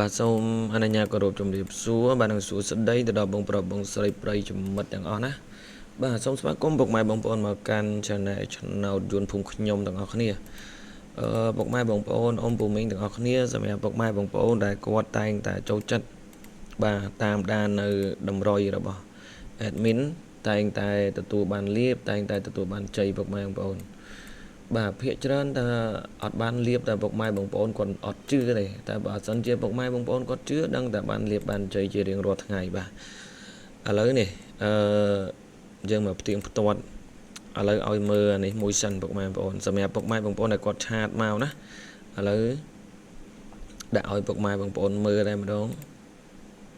បាទសូមអនុញ្ញាតគោរពជំរាបសួរបាទនិងសួស្តីទៅដល់បងប្រុសបងស្រីប្រិយមិត្តទាំងអស់ណាបាទសូមស្វាគមន៍ពុកម៉ែបងប្អូនមកកាន់ Channel ឆ្នោតយួនភូមិខ្ញុំទាំងអស់គ្នាអឺពុកម៉ែបងប្អូនអ៊ំពូមីងទាំងអស់គ្នាសម្រាប់ពុកម៉ែបងប្អូនដែលគាត់តែងតែចូលចិត្តបាទតាមដាននៅតម្រុយរបស់ admin តែងតែទទួលបានលៀបតែងតែទទួលបានជ័យពុកម៉ែបងប្អូនបាទភាកច្រើនតែអត់បានលៀបតែពុកម៉ែបងប្អូនគាត់អត់ជឿទេតែបើសិនជាពុកម៉ែបងប្អូនគាត់ជឿដឹងតែបានលៀបបានជ័យជារៀងរាល់ថ្ងៃបាទឥឡូវនេះអឺយើងមកផ្ទៀងផ្ទាត់ឥឡូវឲ្យមើលអានេះមួយសិនពុកម៉ែបងប្អូនសម្រាប់ពុកម៉ែបងប្អូនដែលគាត់ chat មកណាឥឡូវដាក់ឲ្យពុកម៉ែបងប្អូនមើលតែម្ដង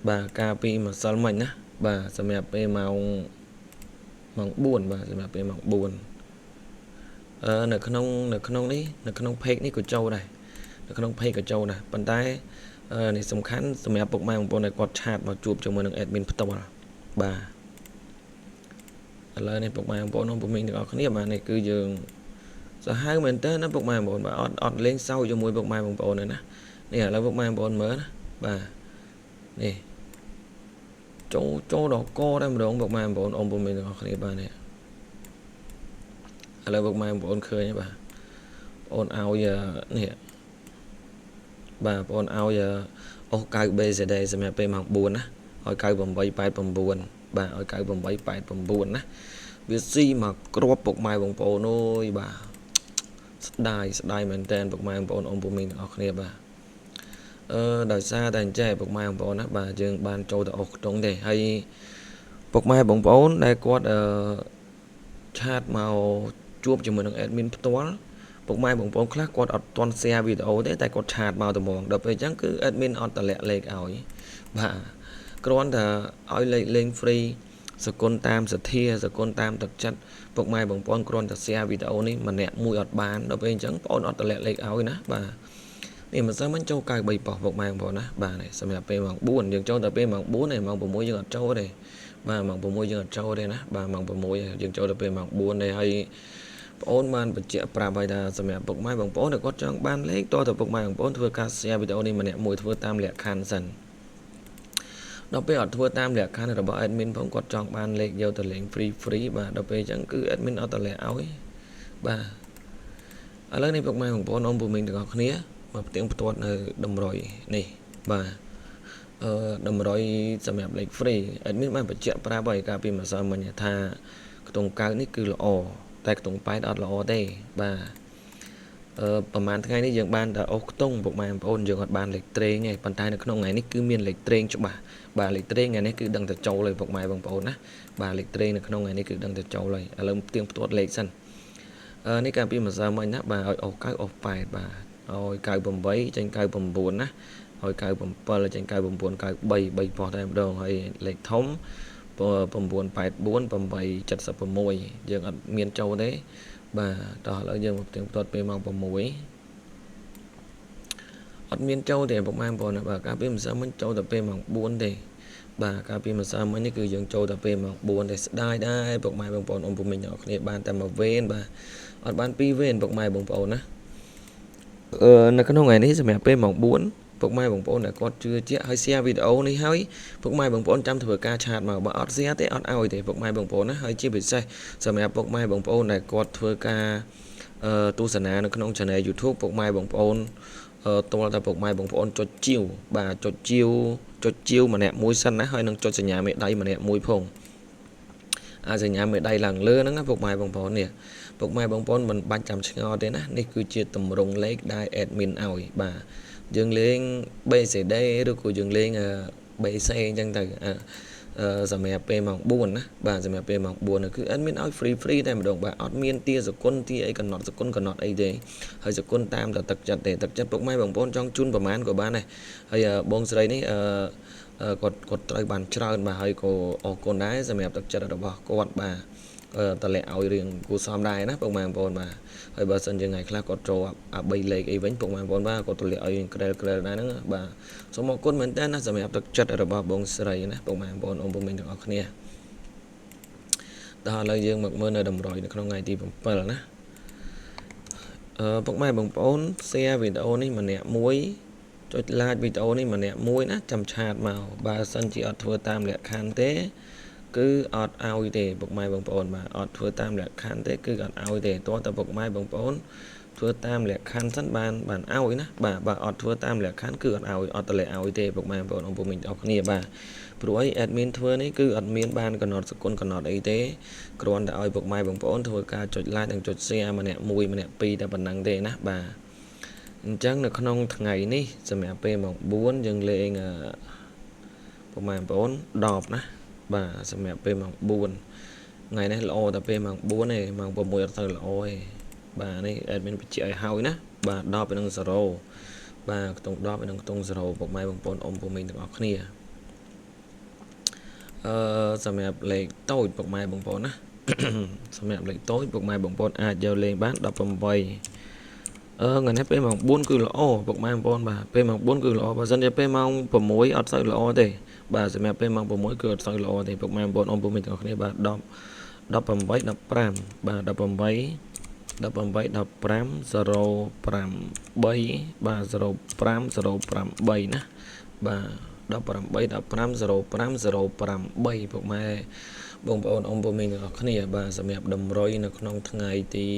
បាទកាលពីម្សិលមិញណាបាទសម្រាប់ពេលម៉ោងម៉ោង4បាទសម្រាប់ពេលម៉ោង4អឺនៅក្នុងនៅក្នុងនេះនៅក្នុង page នេះក៏ចូលដែរនៅក្នុង page ក៏ចូលដែរប៉ុន្តែនេះសំខាន់សម្រាប់ពុកម៉ែបងប្អូនដែលគាត់ chat មកជួបជាមួយនឹង admin ផ្ទាល់បាទឥឡូវនេះពុកម៉ែបងប្អូនពុំមីងទាំងអស់គ្នាបាទនេះគឺយើងសាហាវមែនតើណាពុកម៉ែបងប្អូនបាទអត់អត់លេងសើចជាមួយពុកម៉ែបងប្អូនទេណានេះឥឡូវពុកម៉ែបងប្អូនមើលណាបាទនេះចូលចូលដល់កតែម្ដងពុកម៉ែបងប្អូនអ៊ំពុំមីងទាំងអស់គ្នាបាទនេះឥឡូវពុកម៉ែបងប្អូនឃើញបាទបងអូនឲ្យនេះបាទបងអូនឲ្យអូស9 BCD សម្រាប់ពេលម៉ោង4ណាឲ្យ9889បាទឲ្យ9889ណាវាស៊ីមកគ្រាប់ពុកម៉ែបងប្អូនអើយបាទស្ដាយស្ដាយមែនតើពុកម៉ែបងប្អូនអ៊ំពូមីងទាំងអស់គ្នាបាទអឺដោយសារតែអញ្ចេះពុកម៉ែបងប្អូនណាបាទយើងបានចូលទៅអូសខ្ទង់ទេហើយពុកម៉ែបងប្អូនដែលគាត់អឺ chat មកជួបជាមួយនឹង admin ផ្ទាល់ពុកម៉ែបងប្អូនខ្លះគាត់អត់ទាន់ share វីដេអូទេតែគាត់ chat មកតែហ្មងដល់ពេលអញ្ចឹងគឺ admin អត់តម្លាក់លេខឲ្យបាទគ្រាន់តែឲ្យលេខលេង free សគុណតាមសទ្ធាសគុណតាមទឹកចិត្តពុកម៉ែបងប្អូនគ្រាន់តែ share វីដេអូនេះម្នាក់មួយអត់បានដល់ពេលអញ្ចឹងបងប្អូនអត់តម្លាក់លេខឲ្យណាបាទនេះមិនសិនមិនចូល93ប៉ុស្តិ៍ពុកម៉ែបងប្អូនណាបាទនេះសម្រាប់ពេលម៉ោង4យើងចូលតែពេលម៉ោង4ទេម៉ោង6យើងអត់ចូលទេបាទម៉ោង6យើងអត់ចូលទេណាបាទម៉ោង6យើងចូលទៅពេលម៉ោង4ទេហើយបងអូនបានបញ្ជាក់ប្រាប់ហើយថាសម្រាប់ពុកម៉ែបងប្អូនដែលគាត់ចង់បានលេខតើតើពុកម៉ែបងប្អូនធ្វើការ share វីដេអូនេះម្នាក់មួយធ្វើតាមលក្ខខណ្ឌសិនដល់ពេលអត់ធ្វើតាមលក្ខខណ្ឌរបស់ admin ផងគាត់ចង់បានលេខយកទៅលេង free free បាទដល់ពេលអញ្ចឹងគឺ admin អត់តម្លាក់ឲ្យបាទឥឡូវនេះពុកម៉ែបងប្អូនអ៊ំពូមីងទាំងអស់គ្នាមកផ្ទៀងផ្ទាត់នៅតម្រុយនេះបាទអឺតម្រុយសម្រាប់លេខ free admin បានបញ្ជាក់ប្រាប់ហើយកាលពីម្សិលមិញថាខ្ទង់9នេះគឺល្អតែខ្ទង់8អត់ល្អទេបាទអឺប្រហែលថ្ងៃនេះយើងបានតែអូសខ្ទង់ពុកម៉ែបងប្អូនយើងអត់បានលេខត្រេងទេប៉ុន្តែនៅក្នុងថ្ងៃនេះគឺមានលេខត្រេងច្បាស់បាទលេខត្រេងថ្ងៃនេះគឺដឹងតែចូលហើយពុកម៉ែបងប្អូនណាបាទលេខត្រេងនៅក្នុងថ្ងៃនេះគឺដឹងតែចូលហើយឥឡូវផ្ទៀងផ្ទាត់លេខសិនអឺនេះកាលពីម្សិលមិញណាបាទឲ្យអូស9អូស8បាទឲ្យ98ចេញ99ណាឲ្យ97ចេញ99 93 3ប៉ុស្តិ៍តែម្ដងហើយលេខធំ984 876យើងអត់មានចូលទេបាទតោះឥឡូវយើងមកផ្ទៀងផ្ទាត់ពេលម៉ោង6អត់មានចូលទេពុកម៉ែបងប្អូនបាទកាលពីម្សិលមិញចូលតែពេលម៉ោង4ទេបាទកាលពីម្សិលមិញនេះគឺយើងចូលតែពេលម៉ោង4ទេស្ដាយដែរពុកម៉ែបងប្អូនអ៊ំពូមីងទាំងអស់គ្នាបានតែមួយវេនបាទអត់បានពីរវេនពុកម៉ែបងប្អូនណាអឺនៅក្នុងថ្ងៃនេះសម្រាប់ពេលម៉ោង4ពុកម៉ែបងប្អូនដែលគាត់ជឿជាក់ហើយ share វីដេអូនេះហើយពុកម៉ែបងប្អូនចាំធ្វើការ chat មកបើអត់ share ទេអត់ឲ្យទេពុកម៉ែបងប្អូនណាហើយជាពិសេសសម្រាប់ពុកម៉ែបងប្អូនដែលគាត់ធ្វើការអឺទស្សនានៅក្នុង channel YouTube ពុកម៉ែបងប្អូនទាល់តែពុកម៉ែបងប្អូនចុចជាវបាទចុចជាវចុចជាវម្នាក់មួយសិនណាហើយនឹងចុចសញ្ញាមេដៃម្នាក់មួយផងអាសញ្ញាមេដៃឡើងលើហ្នឹងណាពុកម៉ែបងប្អូននេះពុកម៉ែបងប្អូនមិនបាច់ចាំឆ្ងល់ទេណានេះគឺជាទម្រង់លេខដែល admin ឲ្យបាទយើងលេង BCD ឬក៏យើងលេង BC អញ្ចឹងទៅសម្រាប់ពេលម៉ោង4ណាបាទសម្រាប់ពេលម៉ោង4គឺ admin ឲ្យ free free តែម្ដងបាទអត់មានទាសគុណទាអីកំណត់សគុណកំណត់អីទេហើយសគុណតាមតែទឹកចិត្តទេទឹកចិត្តពុកម៉ែបងប្អូនចង់ជូនប្រហែលក៏បានដែរហើយបងស្រីនេះអឺគាត់គាត់ត្រូវបានច្រើនបាទហើយក៏អរគុណដែរសម្រាប់ទឹកចិត្តរបស់គាត់បាទតម្លាក់ឲ្យរៀងគួរសមដែរណាពុកម៉ែបងប្អូនបាទហើយបើសិនជាថ្ងៃខ្លះគាត់ចូលអា3លេខអីវិញពុកម៉ែបងប្អូនបាទគាត់តម្លាក់ឲ្យក្រែលក្រែលដែរហ្នឹងបាទសូមអរគុណមែនតើណាសម្រាប់ទឹកចិត្តរបស់បងស្រីណាពុកម៉ែបងប្អូនអ៊ំពូមីងទាំងអស់គ្នាដល់ឥឡូវយើងមកមើលនៅតម្រុយនៅក្នុងថ្ងៃទី7ណាអឺពុកម៉ែបងប្អូន share វីដេអូនេះម្នាក់មួយ ចុច like វីដេអូនេះម្នាក់មួយណាចាំ chat មកបើសិនជាអត់ធ្វើតាមលក្ខខណ្ឌទេគឺអត់ឲ្យទេពុកម៉ែបងប្អូនបាទអត់ធ្វើតាមលក្ខខណ្ឌទេគឺអត់ឲ្យទេតោះតែពុកម៉ែបងប្អូនធ្វើតាមលក្ខខណ្ឌសិនបានបានឲ្យណាបាទបើអត់ធ្វើតាមលក្ខខណ្ឌគឺអត់ឲ្យអត់តម្លាក់ឲ្យទេពុកម៉ែបងប្អូនអង្គពុំមីងទាំងអស់គ្នាបាទព្រោះអី admin ធ្វើនេះគឺអត់មានបានកំណត់សគុណកំណត់អីទេគ្រាន់តែឲ្យពុកម៉ែបងប្អូនធ្វើការចុច like និងចុច share ម្នាក់មួយម្នាក់ពីរតែប៉ុណ្ណឹងទេណាបាទអញ្ចឹងនៅក្នុងថ្ងៃនេះសម្រាប់ពេលម៉ោង4យើងលេងពុកម៉ែបងប្អូន10ណាបាទសម្រាប់ពេលម៉ោង4ថ្ងៃនេះល្អតែពេលម៉ោង4ទេម៉ោង6អត់សូវល្អទេបាទនេះ admin បញ្ជាក់ឲ្យហើយណាបាទ10និង0បាទខ្ទង់10និងខ្ទង់0ពុកម៉ែបងប្អូនអ៊ំពូមីងទាំងអស់គ្នាអឺសម្រាប់លេខតូចពុកម៉ែបងប្អូនណាសម្រាប់លេខតូចពុកម៉ែបងប្អូនអាចយកលេងបាន18អឺថ្ងៃនេះពេលម៉ោង4គឺល្អពុកម៉ែបងប្អូនបាទពេលម៉ោង4គឺល្អបើសិនជាពេលម៉ោង6អត់សូវល្អទេបាទសម្រាប់ពេលម៉ោង6គឺអត់សូវល្អទេពុកម៉ែបងប្អូនអ៊ំពូមីងទាំងអស់គ្នាបាទ10 18 15បាទ18 18 15 0 8បាទ05 0 8ណាបាទ18 15 05 0 8ពុកម៉ែបងប្អូនអ៊ំពូមីងទាំងអស់គ្នាបាទសម្រាប់តម្រុយនៅក្នុងថ្ងៃទី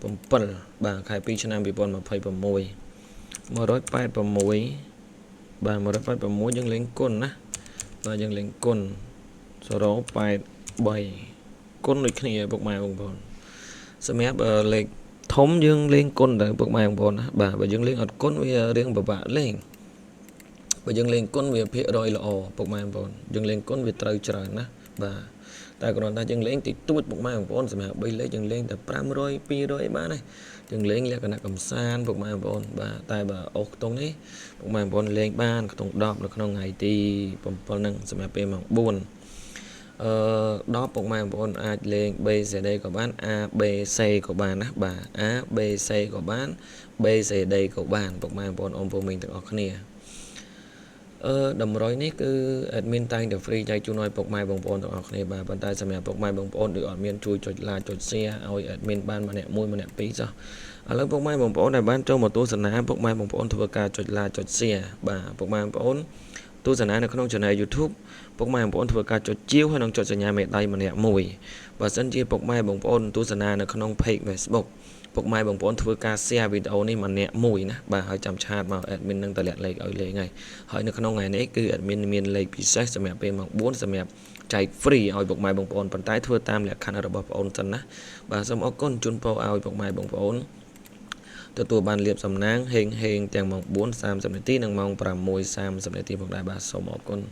7បាទខែ2ឆ្នាំ2026 186បាទ186យើងលេងគុណណាបាទយើងលេងគុណ083គុណដូចគ្នាពុកម៉ែបងប្អូនសម្រាប់លេខធំយើងលេងគុណទៅពុកម៉ែបងប្អូនណាបាទបើយើងលេងអត់គុណវារៀងពិបាកលេងបើយើងលេងគុណវាភាគរយល្អពុកម៉ែបងប្អូនយើងលេងគុណវាត្រូវច្រើនណាបាទតែគ្រាន់តែយើងលេងតិចតួចពុកម៉ែបងប្អូនសម្រាប់3លេខយើងលេងតែ500 200បានទេយើងលេងលក្ខណៈកំសាន្តពុកម៉ែបងប្អូនបាទតែបើអូសខ្ទង់នេះពុកម៉ែបងប្អូនលេងបានខ្ទង់10នៅក្នុងថ្ងៃទី7ហ្នឹងសម្រាប់ពេលម៉ោង4អឺ10ពុកម៉ែបងប្អូនអាចលេង B C D ក៏បាន A B C ក៏បានណាបាទ A B C ក៏បាន B C D ក៏បានពុកម៉ែបងប្អូនអ៊ំពូមីងទាំងអស់គ្នាអឺតម្រុយនេះគឺ admin តែងតែ free ចែកជូនឲ្យពុកម៉ែបងប្អូនទាំងអស់គ្នាបាទប៉ុន្តែសម្រាប់ពុកម៉ែបងប្អូនដូចអត់មានជួយចុច like ចុច share ឲ្យ admin បានម្នាក់មួយម្នាក់ពីរចុះឥឡូវពុកម៉ែបងប្អូនដែលបានចូលមកទស្សនាពុកម៉ែបងប្អូនធ្វើការចុច like ចុច share បាទពុកម៉ែបងប្អូនទស្សនានៅក្នុង channel YouTube ពុកម៉ែបងប្អូនធ្វើការចុចជាវហើយនិងចុចសញ្ញាមេដៃម្នាក់មួយបើសិនជាពុកម៉ែបងប្អូនទស្សនានៅក្នុង page Facebook ពុកម៉ែបងប្អូនធ្វើការ share វីដេអូនេះម្នាក់មួយណាបាទហើយចាំ chat មក admin នឹងតម្លាក់លេខឲ្យលេងហើយហើយនៅក្នុងថ្ងៃនេះគឺ admin មានលេខពិសេសសម្រាប់ពេលម៉ោង4សម្រាប់ចែក free ឲ្យពុកម៉ែបងប្អូនប៉ុន្តែធ្វើតាមលក្ខខណ្ឌរបស់បងប្អូនសិនណាបាទសូមអរគុណជូនពរឲ្យពុកម៉ែបងប្អូនទទួលបានលៀបសំណាងហេងហេងទាំងម៉ោង4:30នាទីនិងម៉ោង6:30នាទីផងដែរបាទសូមអរគុណ។